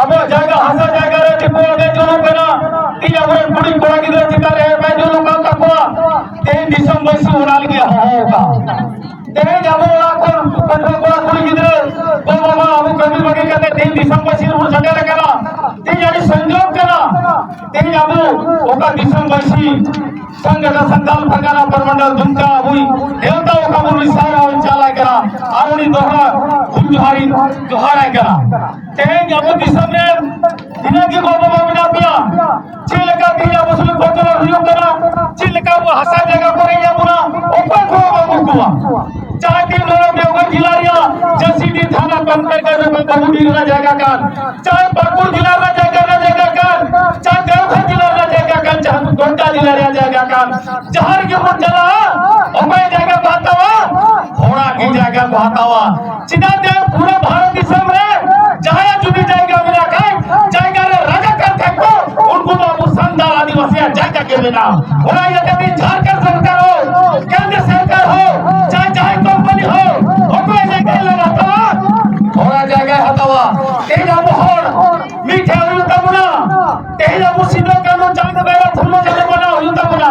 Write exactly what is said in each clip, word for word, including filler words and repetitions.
ᱟᱵᱚᱣᱟᱜ ᱡᱟᱭᱜᱟ, ᱦᱟᱥᱟ ᱡᱟᱭᱜᱟ ᱨᱮ ᱫᱤᱠᱩ ᱚᱸᱰᱮ ᱡᱩᱞᱩᱜ ᱠᱟᱱᱟ, ᱛᱮᱦᱮᱧ ᱟᱵᱚᱨᱮᱱ ᱠᱩᱲᱤ ᱠᱚᱲᱟ ᱜᱤᱫᱽᱨᱟᱹ ᱪᱮᱛᱟᱱ ᱨᱮ ᱵᱟᱭ ᱡᱩᱞᱩᱜ ᱠᱟᱱ ᱛᱟᱠᱚᱣᱟ᱾ ᱛᱮᱦᱮᱧ ᱫᱤᱥᱚᱢ ᱵᱟᱹᱭᱥᱤ ᱚᱱᱟ ᱞᱟᱹᱜᱤᱫ ᱦᱚᱦᱚ ᱟᱠᱟᱫ᱾ ᱛᱮᱦᱮᱧ ᱟᱵᱚ ᱚᱲᱟᱜ ᱠᱷᱚᱱ ᱯᱟᱹᱴᱷᱩᱣᱟᱹ ᱠᱚᱲᱟ ᱠᱩᱲᱤ ᱜᱤᱫᱽᱨᱟᱹ ᱜᱚ ᱵᱟᱵᱟ ᱟᱵᱚ ᱠᱟᱹᱢᱤ ᱵᱟᱹᱜᱤ ᱠᱟᱛᱮ ᱛᱮᱦᱮᱧ ᱫᱤᱥᱚᱢ ᱵᱟᱹᱭᱥᱤ ᱨᱮᱵᱚᱱ ᱥᱮᱴᱮᱨ ᱟᱠᱟᱱᱟ᱾ ᱛᱮᱦᱮᱧ ᱟᱹᱰᱤ ᱥᱚᱝᱡᱳᱜᱽ ᱠᱟᱱᱟ᱾ ᱛᱮᱦᱮᱧ ᱟᱵᱚ ᱚᱠᱟ ᱫᱤᱥᱚᱢ ᱵᱟᱹᱭᱥᱤ ᱥᱟᱝᱜᱟᱫᱟ ᱥᱟᱱᱛᱟᱞ ᱯᱟᱨᱜᱟᱱᱟ ᱯᱚᱨᱢᱚᱱᱰᱚᱞ ᱫᱩᱢᱠᱟ ᱟᱵᱚᱭ ᱱᱮᱣᱛᱟ ᱚᱠᱟ ᱵᱚᱱ ᱤᱥᱟᱨᱟ ᱚᱧ ᱪᱟᱞᱟᱭ ᱠᱟᱱᱟ᱾ ᱟᱨ ᱩᱱᱤ ᱫᱚᱦᱲᱟ ᱦᱩᱞ ᱡᱚᱦᱟᱨᱤᱧ ᱡᱚᱦᱟᱨᱟᱭ ᱠᱟᱱᱟ᱾ ᱛᱮᱦᱮᱧ ᱟᱵᱚ ᱫᱤᱥᱚᱢ ᱨᱮ ᱛᱤᱱᱟᱹᱜ ᱜᱮ ᱜᱚ ᱵᱟᱵᱟ ᱢᱮᱱᱟᱜ ᱯᱮᱭᱟ, ᱪᱮᱫ ᱞᱮᱠᱟ ᱛᱮᱦᱮᱧ ᱟᱵᱚ ᱥᱚᱸᱜᱮ ᱠᱚᱪᱞᱚᱱ ᱦᱩᱭᱩᱜ ᱠᱟᱱᱟ, ᱪᱮᱫ ᱞᱮᱠᱟ ᱟᱵᱚ ᱦᱟᱥᱟ ᱡᱟᱭᱜᱟ ᱠᱚ ᱨᱮᱡ ᱟᱵᱚᱱᱟ, ᱚᱠᱚᱭ ᱠᱚ ᱵᱟᱵᱚᱱ ᱠᱚᱣᱟ? ᱪᱟᱦᱮ ᱛᱤᱱ ᱱᱚᱰᱮ ᱫᱮᱣᱜᱷᱚᱨ ᱡᱮᱞᱟ ᱨᱮᱭᱟᱜ ᱡᱮᱥᱤᱰᱤ ᱛᱷᱟᱱᱟ ᱠᱚᱱᱴᱮᱠ ᱨᱮ ᱵᱟᱹᱵᱩᱰᱤ ᱨᱮᱱᱟᱜ ᱡᱟᱭᱜᱟ ᱠᱟᱱ, ᱪᱟᱦᱮ ᱯᱟᱹᱠᱩᱲ ᱡᱮᱞᱟ ᱨᱮᱱᱟᱜ ᱡᱟᱭᱜᱟ ᱨᱮᱱᱟᱜ ᱡᱟᱭᱜᱟ ᱠᱟᱱ, ᱪᱟᱦᱮ ᱫᱮᱣᱜᱷᱚᱨ ᱡᱮᱞᱟ ᱨᱮᱱᱟᱜ ᱡᱟᱭᱜᱟ ᱠᱟᱱ, ᱪᱟᱦᱮ ᱜᱚᱱᱰᱟ ᱡᱮᱞᱟ ᱨᱮᱭᱟᱜ ᱡᱟᱭᱜᱟ ᱠᱟᱱ, ᱡᱟᱦᱟᱸ ᱨᱮᱜᱮ ᱵᱚᱱ ᱪᱟᱞᱟᱜᱼᱟ, ᱚᱠᱚᱭ ᱡᱟᱭᱜᱟ ᱠᱚ ᱦᱟᱛᱟᱣᱟ? ᱦᱚᱲᱟᱜ ᱜᱮ ᱡᱟᱭᱜᱟ ᱠᱚ ᱦᱟᱛᱟᱣᱟ᱾ ᱪᱮᱫᱟᱜ ᱡᱮ ᱯᱩᱨᱟᱹ ᱵᱷᱟᱨᱚᱛ ᱫᱤᱥᱚᱢ ᱨᱮ ᱡᱟᱦᱟᱸᱭᱟᱜ ᱡᱩᱫᱤ ᱡᱟᱭᱜᱟ ᱢᱮᱱᱟᱜ ᱠᱷᱟᱡ, ᱡᱟᱭᱜᱟ ᱨᱮ ᱨᱟᱡᱟ ᱠᱟᱱ ᱠᱷᱟᱡ ᱠᱚ, ᱩᱱᱠᱩ ᱫᱚ ᱟᱵᱚ ᱥᱟᱱᱛᱟᱲ ᱟᱹᱫᱤᱵᱟᱹᱥᱤᱭᱟᱜ ᱡᱟᱭᱜᱟ ᱜᱮ ᱢᱮᱱᱟᱜᱼᱟ᱾ ᱚᱱᱟ ᱤᱭᱟᱹᱛᱮ ᱛᱮᱦᱮᱧ ᱡᱷᱟᱲᱠᱷᱚᱸᱰ ᱥᱚᱨᱠᱟᱨ ᱦᱳ, ᱠᱮᱱᱫᱨᱚ ᱥᱚᱨᱠᱟᱨ ᱦᱳ, ᱪᱟᱦᱮ ᱡᱟᱦᱟᱸᱭ ᱠᱳᱢᱯᱟᱱᱤ ᱦᱳ, ᱚᱠᱚᱭ ᱡᱟᱭᱜᱟ ᱞᱮ ᱦᱟᱛᱟᱣᱟ? ᱦᱚᱲᱟᱜ ᱡᱟᱭᱜᱟᱭ ᱦᱟᱛᱟᱣᱟ᱾ ᱛᱮᱦᱮᱧ ᱟᱵᱚ ᱦᱚᱲ ᱢᱤᱫ ᱴᱷᱮᱱ ᱦᱩᱭᱩᱜ ᱛᱟᱵᱚᱱᱟ᱾ ᱛᱮᱦᱮᱧ ᱟᱵᱚ ᱥᱤᱫᱩ ᱠᱟᱹᱱᱦᱩ ᱪᱟᱸᱫ ᱵᱷᱟᱭᱨᱟ ᱯᱷᱩᱞᱳ ᱡᱷᱟᱱᱳ ᱢᱟᱱᱟᱣ ᱦᱩᱭᱩᱜ ᱛᱟᱵᱚᱱᱟ᱾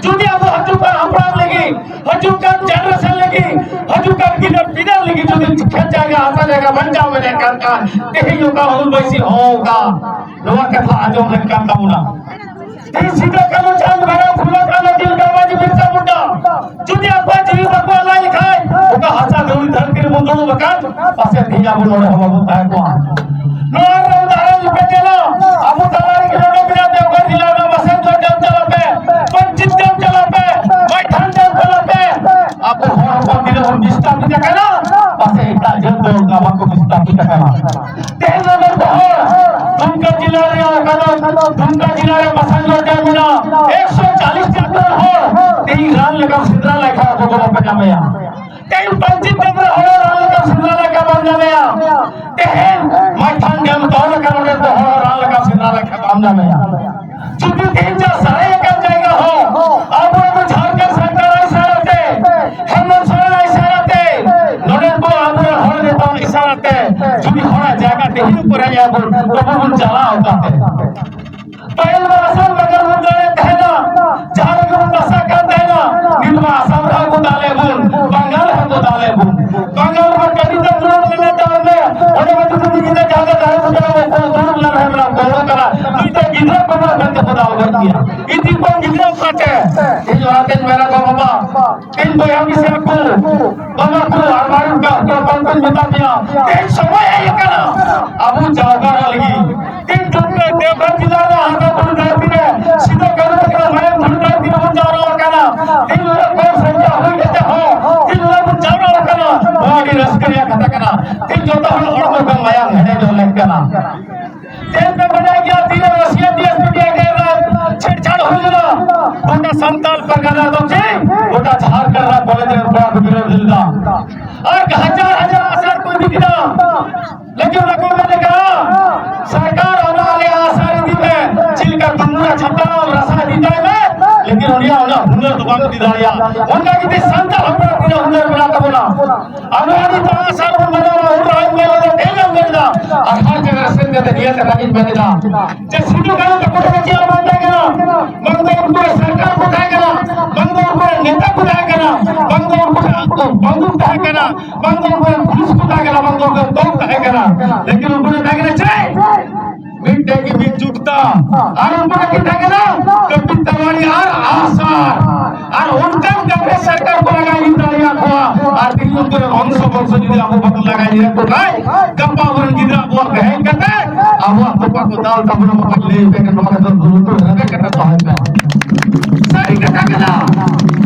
ᱡᱩᱫᱤ ᱟᱵᱚ ᱦᱤᱡᱩᱜ ᱠᱟᱱ ᱦᱟᱯᱲᱟᱢ ᱞᱟᱹᱜᱤᱫ, ᱦᱤᱡᱩᱜ ᱠᱟᱱ ᱡᱮᱱᱟᱨᱮᱥᱚᱱ ᱞᱟᱹᱜᱤᱫ, ᱦᱤᱡᱩᱜ ᱠᱟᱱ ᱜᱤᱫᱟᱹᱨ ᱯᱤᱫᱟᱹᱨ ᱞᱟᱹᱜᱤᱫ ᱡᱩᱫᱤ ᱠᱷᱮᱛ ᱡᱟᱭᱜᱟ, ᱦᱟᱥᱟ ᱡᱟᱭᱜᱟ ᱵᱟᱧᱪᱟᱣ ᱢᱮᱱᱮᱫ ᱠᱟᱱ ᱠᱷᱟᱱ, ᱛᱮᱦᱮᱧ ᱚᱠᱟ ᱦᱩᱞ ᱵᱟᱹᱭᱥᱤ ᱦᱚᱦᱚ ᱟᱠᱟᱫ, ᱱᱚᱣᱟ ᱠᱟᱛᱷᱟ ᱟᱸᱡᱚᱢ ᱞᱮᱱ ᱠᱟᱱ ᱛᱟᱵᱚᱱᱟ᱾ ᱛᱮᱦᱮᱧ ᱥᱤᱫᱩ ᱠᱟᱹᱱᱦᱩ ᱪᱟᱸᱫ ᱵᱷᱟᱭᱨᱟ ᱯᱷᱩᱞᱳ ᱡᱷᱟᱱᱳ ᱛᱤᱞᱠᱟᱹ ᱢᱟᱹᱡᱷᱤ ᱵᱤᱨᱥᱟ ᱢᱩᱱᱰᱟ ᱡᱩᱫᱤ ᱟᱠᱚᱣᱟᱜ ᱡᱤᱣᱤ ᱵᱟᱠᱚ ᱟᱞᱟᱭ ᱞᱮᱠᱷᱟᱱ, ᱚᱠᱟ ᱦᱟᱥᱟ ᱫᱷᱩᱲᱤ ᱫᱷᱟᱹᱨᱛᱤ ᱨᱮᱵᱚᱱ ᱫᱩᱲᱩᱵ ᱟᱠᱟᱱ, ᱯᱟᱥᱮᱡ ᱛᱮᱦᱮᱧ ᱟᱵᱚ ᱱᱚᱰᱮ ᱦᱚᱸ ᱵᱟᱵᱚᱱ ᱛᱟᱦᱮᱸ ᱠᱚᱜᱼᱟ᱾ ᱱᱚᱣᱟ ᱨᱮ ᱩᱫᱟᱦᱚᱨᱚᱱ ᱨᱩᱯᱮ ᱧᱮᱞᱟ, ᱟᱵᱚ ᱛᱟᱞᱟ ᱨᱮᱜᱮ ᱱᱚᱰᱮ ᱢᱮᱱᱟᱜ ᱫᱮᱣᱜᱷᱚᱨ ᱡᱮᱞᱟ ᱨᱮᱱᱟᱜ ᱢᱟᱥᱟᱱᱡᱳᱲ ᱰᱮᱢ ᱪᱟᱞᱟᱜ ᱯᱮ, ᱯᱚᱧᱪᱤᱛ ᱰᱮᱢ ᱪᱟᱞᱟᱜ ᱯᱮ, ᱢᱟᱭᱛᱷᱟᱱ ᱰᱮᱢ ᱪᱟᱞᱟᱜ ᱯᱮ᱾ ᱟᱵᱚ ᱦᱚᱲ ᱦᱚᱯᱚᱱ ᱛᱤᱱᱟᱹᱜ ᱵᱚᱱ ᱵᱤᱥᱛᱟᱯᱤᱛ ᱟᱠᱟᱱᱟ, ᱯᱟᱥᱮᱡ ᱮᱴᱟᱜ ᱡᱟᱹᱛ ᱫᱚ ᱚᱱᱠᱟ ᱵᱟᱠᱚ ᱵᱤᱥᱛᱟᱯᱤᱛ ᱟᱠᱟᱱᱟ᱾ ᱛᱮᱦᱮᱧ ᱱᱚᱰᱮ ᱦᱚᱲ, ᱫᱩᱢᱠᱟ ᱡᱮᱞᱟ ᱨᱮᱭᱟᱜ ᱚᱠᱟ ᱫᱚ ᱫᱩᱢᱠᱟ ᱡᱮᱞᱟ ᱨᱮ ᱢᱟᱥᱟᱱᱡᱳᱲ ᱰᱮᱢ ᱢᱮᱱᱟᱜᱼᱟ, ᱮᱠᱥᱚ ᱪᱟᱞᱤᱥ ᱪᱟᱸᱫᱳ ᱦᱚᱲ ᱛᱮᱦᱮᱧ ᱨᱟᱱ ᱞᱮᱠᱟ ᱥᱮᱸᱫᱽᱨᱟ ᱞᱮᱠᱷᱟᱱ ᱟᱵᱚ ᱫᱚ ᱵᱟᱯᱮ ᱧᱟᱢᱮᱭᱟ᱾ ᱛᱮᱦᱮᱧ ᱯᱟᱧᱪᱤᱛ ᱰᱮᱢ ᱨᱮ ᱦᱚᱲ ᱨᱟᱱ ᱞᱮᱠᱟ ᱥᱮᱸᱫᱽᱨᱟ ᱞᱮᱠᱟ ᱵᱟᱢ ᱧᱟᱢᱮᱭᱟ᱾ ᱛᱮᱦᱮᱧ ᱢᱟᱭᱛᱷᱟᱱ ᱰᱮᱢ ᱛᱚᱞ ᱟᱠᱟᱱ ᱚᱸᱰᱮ ᱫᱚ ᱦᱚᱲ ᱨᱟᱱ ᱞᱮᱠᱟ ᱥᱮᱸᱫᱽᱨᱟ ᱞᱮᱠᱟ ᱵᱟᱢ ᱧᱟᱢᱮᱭᱟ᱾ ᱡᱩᱫᱤ ᱛᱮᱦᱮᱧ ᱡᱟ ᱥᱟᱨᱮᱡ ᱟᱠᱟᱱ ᱡᱟᱭᱜᱟ ᱦᱚᱸ ᱟᱵᱚ ᱫᱚ ᱡᱷᱟᱲᱠᱷᱚᱸᱰ ᱥᱚᱨᱠᱟᱨ ᱤᱥᱟᱨᱟ ᱛᱮ, ᱦᱮᱢᱚᱱᱛ ᱥᱚᱨᱮᱱ ᱤᱥᱟᱨᱟ ᱛᱮ, ᱱᱚᱰᱮ ᱠᱚ ᱟᱵᱚᱨᱮᱱ ᱦᱚᱲ ᱱᱮᱛᱟ ᱤᱥᱟᱨᱟ ᱛᱮ ᱡᱩᱫᱤ ᱦᱚᱲᱟᱜ ᱡᱟᱭᱜᱟ ᱛᱮᱦᱮᱧ ᱯᱮᱨᱮᱡ ᱟᱵᱚᱱ, ᱛᱚᱵᱩ ᱵᱚᱱ ᱪᱟᱞᱟᱣ ᱚᱠᱟᱛᱮ? ᱯᱟᱹᱦᱤᱞ ᱢᱟ ᱟᱥᱟᱢ ᱵᱟᱝᱜᱟᱞ ᱵᱚᱱ ᱫᱟᱞᱮᱫ ᱛᱟᱦᱮᱱᱟ, ᱡᱟᱦᱟᱸ ᱨᱮᱜᱮ ᱵᱚᱱ ᱵᱟᱥᱟᱜ ᱠᱟᱱ ᱛᱟᱦᱮᱱᱟ, ᱱᱤᱛ ᱢᱟ ᱟᱥᱟᱢ ᱨᱮᱦᱚᱸ ᱠᱚ ᱫᱟᱞᱮᱫ ᱵᱚᱱ, ᱵᱟᱝᱜᱟᱞ ᱨᱮᱦᱚᱸ ᱠᱚ ᱫᱟᱞᱮᱫ ᱵᱚᱱ᱾ ᱵᱟᱝᱜᱟᱞ ᱨᱮ ᱠᱟᱹᱢᱤ ᱫᱚ ᱫᱩᱲᱩᱵ ᱞᱮᱱᱟ, ᱫᱟᱞ ᱢᱮ, ᱚᱸᱰᱮ ᱢᱟ ᱡᱩᱫᱤ ᱜᱤᱫᱽᱨᱟᱹ ᱡᱟᱦᱟᱸ ᱨᱮ ᱫᱟᱞᱮ ᱵᱚᱱ ᱠᱟᱱᱟ, ᱫᱩᱲᱩᱵ ᱞᱮᱱᱟ, ᱦᱮᱢ ᱞᱮᱱᱟ, ᱜᱚᱲᱚ ᱠᱟᱱᱟ, ᱢᱤᱫᱴᱮᱱ ᱜᱤᱫᱽᱨᱟᱹ ᱠᱚ ᱢᱟ ᱢᱮᱱᱛᱮ ᱠᱚ ᱫᱟᱞ ᱜᱚᱡ ᱠᱮᱭᱟ᱾ ᱤᱫᱤ ᱠᱚ ᱜᱤᱫᱽᱨᱟᱹ ᱚᱠᱟᱛᱮ? ᱤᱧ ᱚᱱᱟᱛᱮᱧ ᱢᱮᱱᱟ ᱠᱚ ᱵᱟᱵᱟ, ᱤᱧ ᱵᱚᱭᱦᱟ ᱢᱤᱥᱨᱟ ᱠᱚ, ᱵᱟᱵᱟ ᱠᱚ, ᱟᱨ ᱢᱟᱨᱮ ᱠᱚ, ᱦᱚᱯᱚᱱ ᱠᱚᱧ ᱢᱮᱛᱟ ᱯᱮᱭᱟ, ᱛᱮᱦᱮᱧ ᱥᱚᱢᱚᱭ ᱦᱮᱡ ᱟᱠᱟᱱᱟ, ᱟᱵᱚ ᱡᱟᱣᱜᱟ ᱞᱟᱹᱜᱤᱫ᱾ ᱛᱮᱦᱮᱧ ᱡᱚᱛᱚ ᱫᱮᱣᱜᱷᱚᱨ ᱡᱮᱞᱟ ᱨᱮ ᱦᱟᱥᱟ ᱫᱷᱩᱲᱤ ᱫᱷᱟᱹᱨᱛᱤ ᱨᱮ ᱥᱤᱫᱩ ᱠᱟᱹᱱᱦᱩ ᱛᱟᱠᱚ ᱢᱟᱭᱟᱢ ᱫᱷᱩᱲᱤ ᱫᱷᱟᱹᱨᱛᱤ ᱨᱮᱵᱚᱱ ᱡᱟᱣᱨᱟ ᱟᱠᱟᱱᱟ᱾ ᱛᱮᱦᱮᱧ ᱩᱱᱟᱹᱜ ᱠᱚᱢ ᱥᱚᱝᱠᱷᱟ ᱦᱩᱭ ᱠᱟᱛᱮ ᱦᱚᱸ, ᱛᱮᱦᱮᱧ ᱩᱱᱟᱹᱜ ᱵᱚᱱ ᱡᱟᱣᱨᱟ ᱟᱠᱟᱱᱟ, ᱱᱚᱣᱟ ᱟᱹᱰᱤ ᱨᱟᱹᱥᱠᱟᱹ ᱨᱮᱭᱟᱜ ᱠᱟᱛᱷᱟ ᱠᱟᱱᱟ᱾ ᱛᱮᱦᱮᱧ ᱡᱚᱛᱚ ᱦᱚᱲ ᱦᱚᱲᱢᱚ ᱠᱚ ᱢᱟᱭᱟᱢ ᱦᱮᱰᱮᱡᱚᱜ ᱞᱮᱠ ᱠᱟᱱᱟ᱾ ᱛᱮᱦᱮᱧ ᱯᱮ ᱵᱟᱰᱟᱭ ᱜᱮᱭᱟ, ᱛᱤᱱᱟᱹᱜ ᱨᱟᱥᱤᱭᱟ ᱫᱮᱥ ᱢᱤᱰᱤᱭᱟ ᱨᱮ ᱪᱷᱮᱲᱪᱷᱟᱲ ᱦᱩᱭ ᱞᱮᱱᱟ᱾ ᱜᱚᱴᱟ ᱥᱟᱱᱛᱟᱲ ᱯᱟᱨᱜᱟᱱᱟ ᱫᱚ ᱪᱮᱫ, ᱜᱚᱴᱟ ᱡᱷᱟᱲᱠᱷᱚᱸᱰ ᱨᱮᱱᱟᱜ ᱠᱚᱞᱮᱡᱽ ᱨᱮ ᱠᱚᱲᱟ ᱠᱚ ᱵᱤᱨᱳᱫᱷ ᱞᱮᱫᱟ᱾ ᱟᱨ ᱦᱟᱡᱟᱨ ᱦᱟᱡᱟᱨ ᱟᱥᱟᱨ ᱠᱚ ᱤᱫᱤ ᱠᱮᱫᱟ᱾ ᱞᱮᱠᱤᱱ ᱚᱱᱟ ᱠᱚ ᱢᱮᱱ ᱞᱮᱠᱟ, ᱥᱚᱨᱠᱟᱨ ᱚᱱᱟ ᱟᱞᱮ ᱟᱥᱟᱨ ᱤᱫᱤ ᱯᱮ, ᱪᱮᱫ ᱞᱮᱠᱟ ᱛᱩᱢᱵᱩᱨᱟ ᱪᱷᱟᱛᱟ ᱨᱟᱥᱟ ᱤᱫᱤ ᱛᱟᱭ ᱢᱮ, ᱞᱮᱠᱤᱱ ᱩᱱᱤᱭᱟᱜ ᱚᱱᱟ ᱦᱩᱱᱟᱹᱨ ᱫᱚ ᱵᱟᱢ ᱤᱫᱤ ᱫᱟᱲᱮᱭᱟᱜᱼᱟ᱾ ᱚᱱᱠᱟ ᱡᱩᱫᱤ ᱥᱟᱱᱛᱟᱲ ᱦᱚᱯᱚᱱ ᱛᱤᱱᱟᱹᱜ ᱦᱩᱱᱟᱹᱨ ᱢᱮᱱᱟᱜ ᱛᱟᱵᱚᱱᱟ, ᱟᱵᱚ ᱟᱹᱰᱤ ᱛᱟᱲᱟ ᱥᱟᱞ ᱵᱚᱱ ᱢᱟᱱᱟᱣᱟ, ᱩᱱ ᱨᱟᱡᱽ ᱢᱮᱱ ᱞᱮᱫᱟ, ᱛᱮᱦᱮᱧ ᱮᱢ ᱢᱮᱱ ᱮᱫᱟ, ᱟᱨ ᱦᱟᱨ ᱡᱟᱭᱜᱟ ᱨᱮ ᱥᱮᱱ ᱠᱟᱛᱮ ᱱᱤᱭᱟᱹ ᱠᱟᱛᱷᱟ ᱜᱤᱧ ᱢᱮᱱ ᱮᱫᱟ, ᱡᱮ ᱥᱤᱫᱩ ᱠᱟᱹᱱᱦᱩ ᱛᱟᱠᱚ ᱫᱚ ᱪᱮᱫ ᱦᱚᱸ ᱵᱟᱝ ᱛᱟᱦᱮᱸ ᱠᱟᱱᱟ, ᱵᱟᱝ ᱫᱚ ᱩᱱᱠᱩ ᱨᱮᱱ ᱥᱚᱨᱠᱟᱨ ᱠᱚ ᱛᱟᱦᱮᱸ ᱠᱟᱱᱟ, ᱵᱟᱝ ᱫᱚ ᱩᱱᱠᱩ ᱨᱮᱱ ᱱᱮᱛᱟ ᱠᱚ ᱛᱟᱦᱮᱸ ᱠᱟᱱᱟ, ᱵᱟᱝ ᱫᱚ ᱩᱱᱠᱩ ᱨᱮᱱ ᱵᱟᱹᱱᱫᱩᱠ ᱛᱟᱦᱮᱸ ᱠᱟᱱᱟ, ᱵᱟᱝ ᱫᱚ ᱩᱱᱠᱩ ᱨᱮᱱ ᱯᱩᱞᱤᱥ ᱠᱚ ᱛᱟᱦᱮᱸ ᱠᱟᱱᱟ, ᱵᱟᱝ ᱫᱚ ᱩᱱᱠᱩ ᱨᱮᱱ ᱛᱚᱯ ᱛᱟᱦᱮᱸ ᱠᱟᱱᱟ, ᱞᱮᱠᱤᱱ ᱩᱱᱠᱩ ᱨᱮᱱ ᱛᱟᱦᱮᱸ ᱠᱟᱱᱟ ᱪᱮᱫ? ᱢᱤᱫᱴᱮᱡ ᱜᱮ ᱢᱤᱫ ᱡᱩᱠᱛᱟ᱾ ᱟᱨ ᱩᱱᱠᱩ ᱨᱮᱱ ᱠᱤᱱ ᱛᱟᱦᱮᱸ ᱠᱟᱱᱟ ᱠᱟᱹᱯᱤ ᱛᱟᱣᱟᱲᱤ ᱟᱨ ᱟᱥᱟᱨ᱾ ᱟᱨ ᱚᱱᱠᱟᱱ ᱠᱟᱹᱯᱤ ᱥᱚᱨᱠᱟᱨ ᱠᱚ ᱞᱟᱜᱟ ᱤᱫᱤ ᱫᱟᱲᱮᱭᱟᱜ ᱠᱚᱣᱟ᱾ ᱟᱨ ᱛᱤᱦᱤᱧ ᱩᱱᱠᱩ ᱨᱮᱱ ᱵᱚᱝᱥᱚ ᱵᱚᱝᱥᱚ ᱡᱩᱫᱤ ᱟᱵᱚ ᱵᱟᱵᱚᱱ ᱞᱟᱜᱟ ᱤᱫᱤ ᱠᱚ ᱠᱷᱟᱡ, ᱜᱟᱯᱟ ᱟᱵᱚᱨᱮᱱ ᱜᱤᱫᱽᱨᱟᱹ ᱟᱵᱚᱣᱟᱜ ᱛᱟᱦᱮᱸ ᱠᱟᱛᱮ ᱟᱵᱚᱣᱟᱜ ᱛᱚᱯᱟ ᱠᱚ ᱫᱟᱞ ᱛᱟᱵᱚᱱᱟ, ᱵᱟᱠᱷᱟᱡ ᱞᱟᱹᱭ ᱯᱮ ᱱᱚᱣᱟ ᱠᱟᱛᱷᱟ ᱫᱚ ᱫᱩᱨᱩᱛ ᱨᱮᱵᱮ ᱠᱟᱛᱷᱟ ᱛᱟᱦᱮᱸ ᱯᱮ᱾ ᱥᱟᱹᱨᱤ ᱠᱟᱛᱷᱟ ᱠᱟᱱᱟ᱾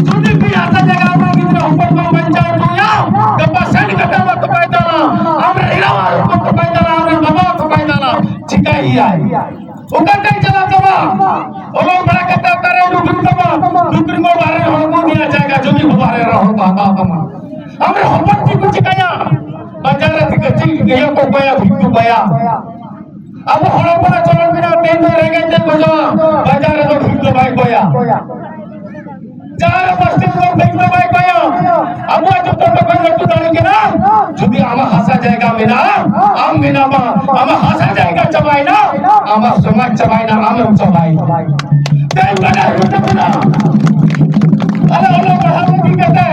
ᱡᱩᱫᱤ ᱯᱮ ᱟᱥᱟ ᱡᱟᱭᱜᱟ ᱨᱮ ᱜᱤᱫᱽᱨᱟᱹ ᱦᱚᱯᱚᱱ ᱵᱟᱢ ᱵᱟᱧᱪᱟᱣ ᱦᱚᱪᱚᱭᱟ, ᱜᱟᱯᱟ ᱥᱟᱹᱨᱤ ᱠᱟᱛᱷᱟ ᱢᱟ ᱛᱚᱯᱟᱭ ᱛᱟᱞᱟ, ᱟᱢᱨᱮᱱ ᱮᱨᱟ ᱦᱚᱯᱚᱱ ᱛᱚᱯᱟᱭ ᱛᱟᱞᱟ, ᱟᱢᱨᱮᱱ ᱵᱟᱵᱟ ᱛᱚᱯᱟᱭ ᱛᱟᱞᱟ, ᱪᱤᱠᱟᱹᱭ ᱜᱮᱭᱟᱭ? ᱚᱠᱟᱛᱮᱭ ᱪᱟᱞᱟᱜ ᱛᱟᱢᱟ? ᱚᱞᱚᱜ ᱯᱟᱲᱦᱟᱜ ᱠᱟᱛᱮ ᱚᱠᱟᱨᱮ ᱱᱩᱠᱨᱤ ᱛᱟᱢᱟ? ᱱᱩᱠᱨᱤ ᱢᱟ ᱵᱟᱦᱨᱮ ᱨᱮ ᱦᱚᱲ ᱠᱚ ᱤᱫᱤᱭᱟ, ᱡᱟᱭᱜᱟ ᱡᱚᱢᱤ ᱦᱚᱸ ᱵᱟᱦᱨᱮ ᱨᱮ ᱦᱚᱲ ᱠᱚ ᱦᱟᱛᱟᱣ ᱛᱟᱢᱟ᱾ ᱟᱢᱨᱮᱱ ᱦᱚᱯᱚᱱ ᱪᱮᱫ ᱠᱚ ᱪᱤᱠᱟᱹᱭᱟ? ᱵᱟᱡᱟᱨ ᱨᱮ ᱪᱤᱠᱟᱹ ᱪᱮᱫ ᱤᱭᱟᱹ ᱠᱚ ᱠᱚᱭᱟ, ᱵᱷᱤᱠ ᱠᱚ ᱠᱚᱭᱟ᱾ ᱟᱵᱚ ᱦᱚᱲ ᱦᱚᱯᱚᱱᱟᱜ ᱪᱚᱞᱚᱱ ᱢᱮᱱᱟᱜᱼᱟ, ᱛᱮᱦᱮᱧ ᱫᱚ ᱨᱮᱸᱜᱮᱡ ᱛᱮ ᱜᱚᱡᱚᱜᱼᱟ, ᱵᱟᱡᱟᱨ ᱨᱮᱫᱚ ᱵᱷᱤᱠ ᱫᱚ ᱵᱟᱭ ᱠᱚᱭᱟ᱾ ᱡᱟᱦᱟᱸ ᱨᱮ ᱯᱟᱥᱴᱤ ᱫᱚ ᱵᱮᱝᱜᱚ ᱵᱟᱭ ᱠᱚᱭᱟ᱾ ᱟᱵᱚᱣᱟᱜ ᱡᱚᱛᱚ ᱠᱷᱚᱱ ᱞᱟᱹᱴᱩ ᱫᱟᱲᱮ ᱠᱟᱱᱟ, ᱡᱩᱫᱤ ᱟᱢᱟᱜ ᱦᱟᱥᱟ ᱡᱟᱭᱜᱟ ᱢᱮᱱᱟᱜᱼᱟ, ᱟᱢ ᱢᱮᱱᱟᱢᱟ, ᱟᱢᱟᱜ ᱦᱟᱥᱟ ᱡᱟᱭᱜᱟ ᱪᱟᱵᱟᱭᱮᱱᱟ, ᱟᱢᱟᱜ ᱥᱚᱢᱟᱡᱽ ᱪᱟᱵᱟᱭᱮᱱᱟ, ᱟᱢᱮᱢ ᱪᱟᱵᱟᱭᱮᱱᱟ᱾ ᱛᱮᱦᱮᱧ ᱵᱟᱰᱟᱭ ᱦᱩᱭᱩᱜ ᱛᱟᱵᱚᱱᱟ᱾ ᱟᱞᱮ ᱚᱞᱚᱜ ᱯᱟᱲᱦᱟᱣ ᱤᱫᱤ ᱠᱟᱛᱮ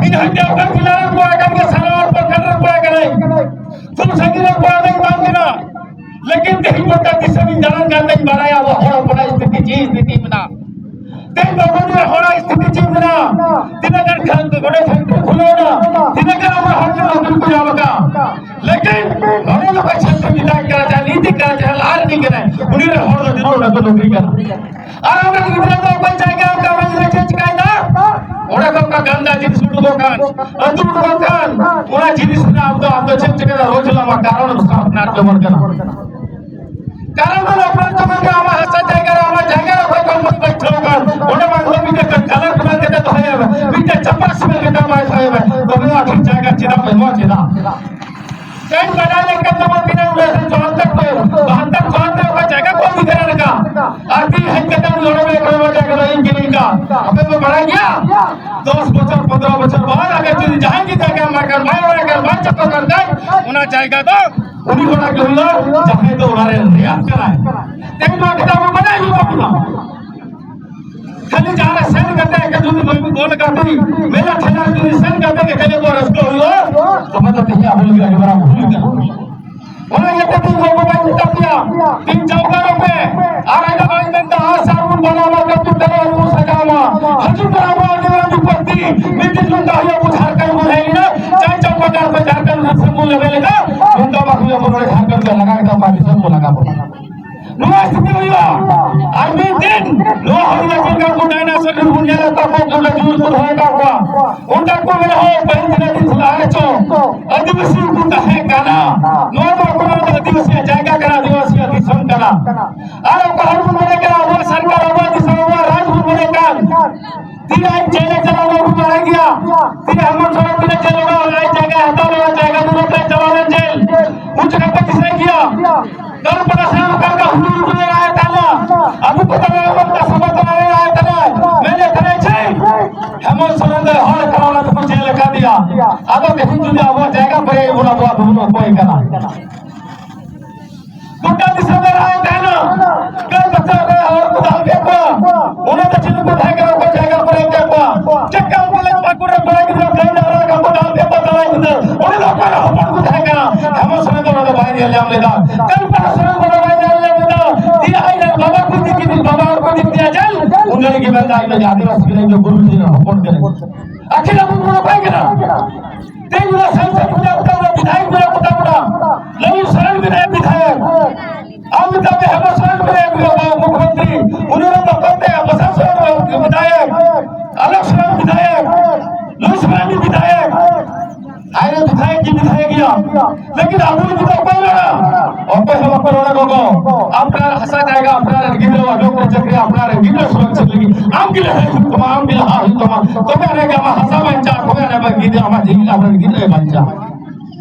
ᱤᱧ ᱦᱚᱸ ᱡᱟᱣᱜᱮ ᱡᱮᱞᱟ ᱨᱮᱱ ᱠᱚᱲᱟ ᱠᱟᱱ ᱜᱮᱭᱟ, ᱥᱟᱱᱟᱢ ᱯᱨᱚᱠᱟᱨ ᱨᱮᱱ ᱠᱚᱲᱟ ᱠᱟᱱᱟᱭ᱾ ᱥᱩᱨ ᱥᱟᱺᱜᱤᱧ ᱨᱮᱱ ᱠᱚᱲᱟ ᱫᱚᱧ ᱵᱟᱝ ᱠᱟᱱᱟ᱾ ᱞᱮᱠᱤᱱ ᱛᱮᱦᱮᱧ ᱜᱚᱴᱟ ᱫᱤᱥᱚᱢ ᱤᱧ ᱫᱟᱬᱟᱱ ᱠᱟᱱ ᱛᱮᱧ ᱵᱟᱲᱟᱭᱟ ᱟᱵᱚ ᱦᱚᱲ ᱦᱚᱯᱚᱱᱟᱜ ᱥᱛᱷᱤᱛᱤ ᱪᱮᱫ ᱥᱛᱷᱤᱛᱤ ᱢᱮᱱᱟᱜᱼᱟ᱾ ᱛᱮᱦᱮᱧ ᱵᱟᱵᱚᱱ ᱧᱮᱞᱟ ᱦᱚᱲᱟᱜ ᱥᱛᱷᱤᱛᱤ ᱪᱮᱫ ᱢᱮᱱᱟᱜᱼᱟ᱾ ᱛᱤᱱᱟᱹᱜ ᱜᱟᱱ ᱠᱷᱟᱱ ᱠᱚ ᱱᱚᱰᱮ ᱯᱷᱮᱠᱴᱨᱤ ᱠᱷᱩᱞᱟᱹᱣ ᱮᱱᱟ, ᱛᱤᱱᱟᱹᱜ ᱜᱟᱱ ᱟᱵᱚ ᱦᱚᱲ ᱠᱚ ᱱᱚᱠᱨᱤ ᱠᱚ ᱧᱟᱢ ᱟᱠᱟᱫᱼᱟ᱾ ᱞᱮᱠᱤᱱ ᱱᱚᱰᱮ ᱫᱚ ᱚᱠᱚᱭ ᱪᱷᱟᱹᱛᱨᱤ ᱢᱮᱛᱟᱭ ᱠᱟᱱᱟ, ᱡᱟᱦᱟᱸᱭ ᱱᱤᱛᱤ ᱠᱟᱱᱟ, ᱡᱟᱦᱟᱸᱭ ᱞᱟᱦᱟ ᱨᱤᱱᱤᱡ ᱠᱟᱱᱟᱭ, ᱩᱱᱤ ᱨᱮᱱ ᱦᱚᱲ ᱫᱚ ᱡᱚᱛᱚ ᱚᱸᱰᱮ ᱠᱚ ᱱᱚᱠᱨᱤ ᱠᱟᱱᱟ᱾ ᱟᱨ ᱟᱵᱚ ᱨᱮᱱ ᱜᱤᱫᱽᱨᱟᱹ ᱫᱚ ᱚᱠᱚᱭ ᱡᱟᱭᱜᱟ ᱚᱱᱠᱟ ᱚᱱᱟ ᱜᱤᱫᱽᱨᱟᱹ ᱪᱮᱫ ᱪᱤᱠᱟᱭᱮᱫᱟ? ᱚᱸᱰᱮ ᱠᱷᱚᱱ ᱚᱱᱠᱟ ᱜᱟᱱᱫᱟ ᱡᱤᱱᱤᱥ ᱩᱰᱩᱠᱚᱜ ᱠᱟᱱ, ᱟᱹᱛᱩ ᱩᱰᱩᱠᱚᱜ ᱠᱟᱱ, ᱚᱱᱟ ᱡᱤᱱᱤᱥ ᱨᱮ ᱟᱢ ᱫᱚ, ᱟᱢ ᱫᱚ ᱪᱮᱫ ᱪᱤᱠᱟᱹᱭᱮᱫᱟ? ᱨᱳᱡᱽ ᱦᱤᱞᱳᱜ ᱟᱢᱟᱜ ᱠᱟᱨᱚᱱ ᱮᱢ ᱥᱟᱵ ᱟᱯᱱᱟᱨ ᱡᱚᱝ ᱠᱟᱱᱟ᱾ ᱠᱟᱨᱚᱱ ᱫᱚ ᱟᱯᱱᱟᱨ ᱡᱚᱝ ᱠᱟᱱᱟ, ᱟᱢᱟᱜ ᱦᱟᱥᱟ ᱡᱟᱭᱜᱟ ᱨᱮ, ᱟᱢᱟᱜ ᱡᱟᱭᱜᱟ ᱨᱮ ᱚᱠᱚᱭ ᱠᱚ ᱵᱟᱹᱭ ᱵᱟᱹᱭ ᱪᱷᱟᱹᱲ ᱠᱟᱱ, ᱚᱸᱰᱮ ᱢᱟ ᱟᱢ ᱫᱚ ᱢᱤᱫᱴᱮᱱ ᱠᱟᱞᱟᱨ ᱠᱷᱚᱱᱟᱜ ᱠᱟᱛᱮ ᱫᱚᱦᱚᱭᱮᱢ, ᱢᱤᱫᱴᱮᱱ ᱪᱟᱯᱟ ᱥᱤᱢᱮᱱᱴ ᱠᱟᱛᱮ ᱟᱢᱟᱜ ᱫᱚᱦᱚᱭᱮᱢ, ᱛᱚᱵᱮ ᱟᱹᱠᱷᱤᱨ ᱡᱟᱭᱜᱟ ᱪᱮᱫᱟᱜ ᱮᱢ ᱮᱢᱚᱜᱼᱟ, ᱪᱮᱫᱟᱜ? ᱛᱮᱦᱮᱧ ᱵᱟᱰᱟᱭ ᱞᱮᱱᱠᱷᱟᱱ ᱛᱟᱵᱚᱱ ᱛᱤᱱᱟᱹᱜ ᱩᱱᱟᱹᱜ ᱥᱮ ᱪᱩᱣᱟᱛᱛᱚᱨ ᱠᱚ, ᱵᱟᱦᱟᱛᱛᱚᱨ ᱪᱩᱣᱟᱛᱛᱚᱨ ᱚᱠᱟ ᱡᱟᱭᱜᱟ ᱠᱚ ᱤᱫᱤ ᱠᱟᱱᱟ ᱞᱮᱠᱟ᱾ ᱟᱨ ᱛᱤᱱ ᱦᱮᱡ ᱠᱟᱛᱮ ᱩᱱᱤ ᱦᱚᱲ ᱢᱮ ᱠᱚᱭ ᱡᱟᱭᱜᱟ ᱫᱚ ᱤᱧ ᱠᱤᱨᱤᱧ ᱠᱟᱜ᱾ ᱟᱯᱮ ᱯᱮ ᱵᱟᱲᱟᱭ ᱜᱮᱭᱟ? ᱫᱚᱥ ᱵᱚᱪᱷᱚᱨ, ᱯᱚᱱᱫᱽᱨᱚ ᱵᱚᱪᱷᱚᱨ ᱵᱟᱫ ᱟᱜᱮ ᱡᱩᱫᱤ ᱡᱟᱦᱟᱸᱭ ᱜᱮ ᱡᱟᱭᱜᱟ ᱮᱢᱟᱭ ᱠᱟᱱ, ᱵᱟᱭ ᱚᱲᱟᱜ ᱠᱟᱱ, ᱵᱟᱭ ᱪᱟᱯᱟ ᱠᱟᱱ ᱠᱷᱟᱡ, ᱚᱱᱟ ᱡᱟᱭᱜᱟ ᱫᱚ ᱩᱱᱤ ᱦᱚᱲᱟᱜ ᱜᱮ ᱦᱩᱭᱩᱜᱼᱟ, ᱡᱟᱦᱟᱸᱭ ᱫᱚ ᱚᱲᱟᱜ ᱨᱮ ᱨᱮᱭᱟᱜ ᱠᱟᱱᱟᱭ᱾ ᱛᱮᱦᱮᱧ ᱱᱚᱣᱟ ᱠᱟᱛᱷᱟ ᱵᱚᱱ ᱵᱟᱰᱟᱭ ᱦᱩᱭᱩᱜ ᱛᱟᱵᱚᱱᱟ᱾ ᱠᱷᱟᱹᱞᱤ ᱡᱟᱦᱟᱸ ᱨᱮ ᱥᱮᱱ ᱠᱟᱛᱮ ᱮᱠᱮᱱ ᱡᱩᱫᱤ ᱵᱟᱹᱵᱤ ᱜᱚᱞ ᱠᱟᱛᱮ ᱢᱮᱞᱟ ᱴᱷᱮᱞᱟ ᱨᱮ ᱡᱩᱫᱤ ᱥᱮᱱ ᱠᱟᱛᱮ ᱜᱮ ᱠᱷᱟᱹᱞᱤ ᱟᱵᱚᱣᱟᱜ ᱨᱟᱹᱥᱠᱟᱹ ᱦᱩᱭᱩᱜᱼᱟ, ᱛᱚᱵᱮ ᱫᱚ ᱛᱮᱦᱮᱧ ᱟᱵᱚ ᱞᱟᱹᱜᱤᱫ ᱟᱹᱰᱤ ᱢᱟᱨᱟᱝ ᱵᱷᱩᱞ ᱠᱟᱱᱟ᱾ ᱚᱱᱟ ᱤᱭᱟᱹᱛᱮ ᱛᱮᱦᱮᱧ ᱜᱚ ᱵᱟᱵᱟᱧ ᱢᱮᱛᱟ ᱯᱮᱭᱟ, ᱛᱮᱦᱮᱧ ᱡᱟᱣᱜᱟ ᱨᱚᱯᱮ ᱟᱨ ᱟᱭᱢᱟ ᱦᱚᱲᱤᱧ ᱢᱮᱱᱫᱟ, ᱟᱥ ᱟᱨ ᱵᱚᱱ ᱵᱟᱲᱟᱣ ᱢᱟ, ᱠᱟᱹᱴᱩᱵ ᱛᱟᱞᱟ ᱨᱮᱵᱚᱱ ᱥᱟᱡᱟᱣ ᱢᱟ᱾ ᱦᱤᱡᱩᱜ ᱠᱟᱱᱟ ᱟᱵᱚᱣᱟᱜ ᱟᱹᱰᱤ ᱢᱟᱨᱟᱝ ᱵᱤᱯᱚᱛ ᱛᱤ᱾ ᱢᱤᱫ ᱫᱤᱱ ᱱᱚᱝᱠᱟ ᱦᱩᱭᱩᱜᱼᱟ, ᱟᱵᱚ ᱡᱷᱟᱲᱠᱷᱚᱸᱰ ᱵᱚᱱ ᱦᱮᱡ ᱞᱮᱱᱟ, ᱪᱟᱭ ᱪᱚᱢᱯᱟ ᱜᱟᱲ ᱠᱷᱚᱱ ᱡᱷᱟᱲᱠᱷᱚᱸᱰ ᱫᱤᱥᱚᱢ ᱵᱚᱱ ᱞᱮᱵᱮᱫ ᱞᱮᱫᱟ, ᱱᱚᱝᱠᱟ ᱵᱟᱝ ᱦᱩᱭᱩᱜᱼᱟ, ᱟᱵᱚ ᱱᱚᱰᱮ ᱡᱷᱟᱲᱠᱷᱚᱸᱰ ᱠᱚ ᱞᱟᱜᱟ ᱠᱮᱫᱟ, ᱚᱠᱟ ᱫᱤᱥᱚᱢ ᱠᱚ ᱞᱟᱜᱟ ᱵᱚᱱᱟ᱾ ᱱᱚᱣᱟ ᱥᱛᱷᱤᱛᱤ ᱦᱩᱭᱩᱜᱼᱟ᱾ ᱟᱨ ᱢᱤᱫ ᱫᱤᱱ ᱱᱚᱣᱟ ᱦᱚᱲ ᱞᱟᱹᱜᱤᱫ ᱠᱟᱱ ᱠᱚ ᱰᱟᱭᱱᱳᱥᱚᱨ ᱨᱮᱵᱚᱱ ᱧᱮᱞ ᱟᱠᱟᱫ ᱠᱚᱣᱟ, ᱜᱩᱱᱰᱟᱹ ᱡᱩᱞ ᱠᱚ ᱫᱚᱦᱚ ᱟᱠᱟᱫ ᱠᱚᱣᱟ᱾ ᱚᱱᱠᱟ ᱠᱚ ᱢᱮᱱᱟ, ᱦᱳᱭ, ᱯᱟᱹᱦᱤᱞ ᱫᱤᱱ ᱟᱹᱰᱤ ᱞᱟᱦᱟ ᱨᱮᱪᱚ ᱟᱹᱫᱤᱵᱟᱹᱥᱤ ᱠᱚ ᱛᱟᱦᱮᱸ ᱠᱟᱱᱟ᱾ ᱱᱚᱣᱟ ᱫᱚ ᱟᱠᱚ ᱫᱚ ᱟᱹᱫᱤᱵᱟᱹᱥᱤᱭᱟᱜ ᱡᱟᱭᱜᱟ ᱠᱟᱱᱟ, ᱟᱹᱫᱤᱵᱟᱹᱥᱤᱭᱟᱜ ᱫᱤᱥᱚᱢ ᱠᱟᱱᱟ᱾ ᱟᱨ ᱚᱠᱟ ᱦᱚᱲ ᱵᱚᱱ ᱢᱮᱱᱮ ᱠᱟᱱᱟ, ᱟᱵᱚᱣᱟᱜ ᱥᱚᱨᱠᱟᱨ, ᱟᱵᱚᱣᱟᱜ ᱫᱤᱥᱚᱢ, ᱟᱵᱚᱣᱟᱜ ᱨᱟᱡᱽ ᱵᱚᱱ ᱢᱮᱱᱮ ᱠᱟᱱ, ᱛᱤᱱᱟᱹᱜ ᱟᱡ ᱡᱮᱞᱮ ᱪᱟᱞᱟᱣ ᱵᱟᱵᱚᱱ ᱵᱟᱲᱟᱭ ᱜᱮᱭᱟ᱾ ᱛᱤᱱᱟᱹᱜ ᱦᱮᱢᱚᱱᱛ ᱥᱚᱨᱮᱱ ᱛᱤᱱᱟᱹᱜ ᱡᱮᱞ ᱚᱲᱟᱜ ᱨᱮ ᱟᱡ ᱡᱟᱭᱜᱟᱭ ᱦᱟᱛᱟᱣ ᱞᱮᱫᱟ, ᱡᱟᱭᱜᱟ ᱫᱩᱨᱚᱛ ᱨᱮ ᱪᱟᱞᱟᱣ ᱞᱮᱱ ᱡᱮᱞ᱾ ᱩᱱ ᱡᱚᱠᱷᱚᱱ ᱯᱮ ᱫᱤᱥᱟᱹᱭ ᱜᱮᱭᱟ᱾ ᱫᱟᱨᱩ ᱯᱟᱛᱟ ᱥᱮᱱ ᱠᱟᱱ ᱠᱟ ᱦᱩᱲᱩ ᱨᱩᱴᱩ ᱨᱮ ᱨᱟᱭ ᱛᱟᱦᱮᱱᱟ᱾ ᱟᱵᱚ ᱠᱚ ᱛᱟᱞᱟ ᱨᱮ ᱚᱱᱠᱟ ᱥᱚᱢᱚᱭ ᱛᱟᱞᱟ ᱨᱮ ᱨᱟᱭ ᱛᱟᱦᱮᱱᱟ᱾ ᱢᱮᱱᱮᱫ ᱛᱟᱦᱮᱱᱟ ᱪᱮᱫ? ᱟᱫᱚ ᱛᱮᱦᱮᱧ ᱡᱩᱫᱤ ᱟᱵᱚᱣᱟᱜ ᱡᱟᱭᱜᱟ ᱠᱚᱨᱮ ᱵᱚᱱ ᱚᱠᱚᱭ ᱠᱟᱱᱟ, ᱜᱚᱴᱟ ᱫᱤᱥᱚᱢ ᱨᱮ ᱨᱟᱜ ᱛᱟᱦᱮᱱᱟ, ᱜᱟᱹᱭ ᱵᱟᱪᱷᱟᱣ ᱨᱮ ᱦᱚᱲ ᱠᱚ ᱫᱟᱞ ᱠᱮᱫ ᱠᱚᱣᱟ᱾ ᱚᱱᱟ ᱫᱚ ᱪᱤᱞᱤ ᱠᱚ ᱛᱟᱦᱮᱸ ᱠᱟᱱᱟ? ᱚᱠᱚᱭ ᱡᱟᱭᱜᱟ ᱠᱚᱨᱮ ᱮᱢ ᱠᱮᱫ ᱠᱚᱣᱟ? ᱪᱮᱫ ᱠᱟᱱ ᱵᱚᱞᱮ ᱯᱟᱹᱠᱩᱲ ᱨᱮ ᱠᱚᱲᱟ ᱜᱤᱫᱽᱨᱟᱹ ᱜᱟᱹᱭ ᱰᱟᱝᱨᱟ ᱞᱮᱠᱟ ᱠᱚ ᱫᱟᱞ ᱠᱮᱫ ᱠᱚᱣᱟ, ᱫᱟᱞᱟᱭ ᱜᱤᱫᱽᱨᱟᱹ? ᱚᱸᱰᱮ ᱫᱚ ᱚᱠᱚᱭ ᱨᱮᱱ ᱦᱚᱯᱚᱱ ᱠᱚ ᱛᱟᱦᱮᱸ ᱠᱟᱱᱟ? ᱦᱮᱢᱚ ᱥᱚᱨᱮᱱ ᱫᱚ ᱚᱱᱟ ᱫᱚ ᱵᱟᱭ ᱧᱮᱞ ᱧᱟᱢ ᱞᱮᱫᱟ᱾ ᱠᱟᱹᱨᱩᱯᱟᱲᱟ ᱥᱚᱨᱮᱱ ᱫᱚ ᱚᱱᱟ ᱵᱟᱭ ᱧᱮᱞ ᱧᱟᱢ ᱞᱮᱫᱟ᱾ ᱛᱤ ᱟᱡ ᱨᱮᱱ ᱵᱟᱵᱟ ᱠᱚ ᱤᱫᱤ ᱠᱮᱫᱮ, ᱵᱟᱵᱟ ᱦᱚᱲ ᱠᱚ ᱤᱫᱤ ᱠᱮᱫᱮᱭᱟ ᱡᱮᱞ᱾ ᱩᱱᱤ ᱜᱮ ᱢᱮᱱᱫᱟ, ᱤᱧ ᱫᱚ ᱟᱹᱫᱤᱵᱟᱹᱥᱤ ᱠᱟᱹᱱᱟᱹᱧ, ᱤᱧ ᱫᱚ ᱜᱩᱨᱩ ᱨᱮᱱ ᱦᱚᱯᱚᱱ ᱠᱟᱹᱱᱟᱹᱧ᱾ ᱟᱹᱠᱷᱤᱞ ᱟᱵᱚ ᱵᱚᱱ ᱚᱠᱚᱭ ᱠᱟᱱᱟ? ᱛᱮᱦᱮᱧ ᱱᱚᱣᱟ ᱥᱟᱝᱥᱚᱫ ᱢᱮᱱᱟᱜ ᱠᱚᱛᱟ ᱵᱚᱱᱟ, ᱵᱤᱫᱷᱟᱭᱚᱠ ᱢᱮᱱᱟᱜ ᱠᱚᱛᱟ ᱵᱚᱱᱟ, ᱞᱟᱹᱞᱩ ᱥᱚᱨᱮᱱ ᱢᱮᱱᱟᱭᱟ ᱵᱤᱫᱷᱟᱭᱚᱠ, ᱟᱢ ᱢᱮᱛᱟᱜ ᱢᱮ ᱦᱮᱢᱚ ᱥᱚᱨᱮᱱ ᱢᱮᱱᱟᱭᱟ ᱢᱩᱠᱷᱭᱚᱢᱚᱱᱛᱨᱤ, ᱩᱱᱤ ᱨᱮᱱ ᱫᱚ ᱚᱠᱚᱭ ᱛᱟᱭᱟ? ᱯᱨᱚᱥᱟᱥᱚᱱ ᱨᱮᱱ ᱵᱤᱫᱷᱟᱭᱚᱠ, ᱟᱞᱚᱠ ᱥᱚᱨᱮᱱ ᱵᱤᱫᱷᱟᱭᱚᱠ, ᱞᱩᱥ ᱥᱚᱨᱮᱱ ᱵᱤᱫᱷᱟᱭᱚᱠ, ᱟᱭ ᱨᱮ ᱵᱤᱫᱷᱟᱭᱚᱠ ᱜᱮ ᱵᱤᱫᱷᱟᱭᱚᱠ ᱜᱮᱭᱟ, ᱞᱮᱠᱤᱱ ᱟᱵᱚ ᱨᱮᱱ ᱫᱚ ᱚᱠᱚᱭ ᱢᱮᱱᱟ? ᱚᱠᱚᱭ ᱦᱚᱸ ᱵᱟᱠᱚ ᱨᱚᱲᱟ ᱜᱚᱜᱚ᱾ ᱟᱯᱱᱟᱨ ᱦᱟᱥᱟ ᱡᱟᱭᱜᱟ, ᱟᱯᱱᱟᱨ ᱨᱮᱱ ᱜᱤᱫᱽᱨᱟᱹ, ᱱᱚᱠᱨᱤ ᱪᱟᱹᱠᱨᱤ, ᱟᱯᱱᱟᱨ ᱨᱮᱱ ᱜᱤᱫᱽᱨᱟᱹ ᱥᱩᱨᱚᱠᱪᱷᱤᱛ ᱞᱟᱹᱜᱤᱫ ᱟᱢ ᱜᱮ ᱞᱟᱹᱲᱦᱟᱹᱭ ᱦᱩᱭᱩᱜ ᱛᱟᱢᱟ, ᱟᱢ ᱜᱮ ᱞᱟᱦᱟ ᱦᱩᱭᱩᱜ ᱛᱟᱢᱟ᱾ ᱛᱚᱵᱮ ᱟᱹᱱᱤᱡ ᱜᱮ ᱟᱢᱟᱜ ᱦᱟᱥᱟ ᱵᱟᱧᱪᱟᱜᱼᱟ, ᱛᱚᱵᱮ ᱟᱹᱱᱤᱡ ᱟᱢᱟᱜ ᱜᱤᱫᱽᱨᱟᱹ, ᱟᱢᱟᱜ ᱡᱤᱣᱤ, ᱟᱢᱨᱮᱱ ᱜᱤᱫᱽᱨᱟᱹᱭ ᱵᱟᱧᱪᱟᱜᱼᱟ᱾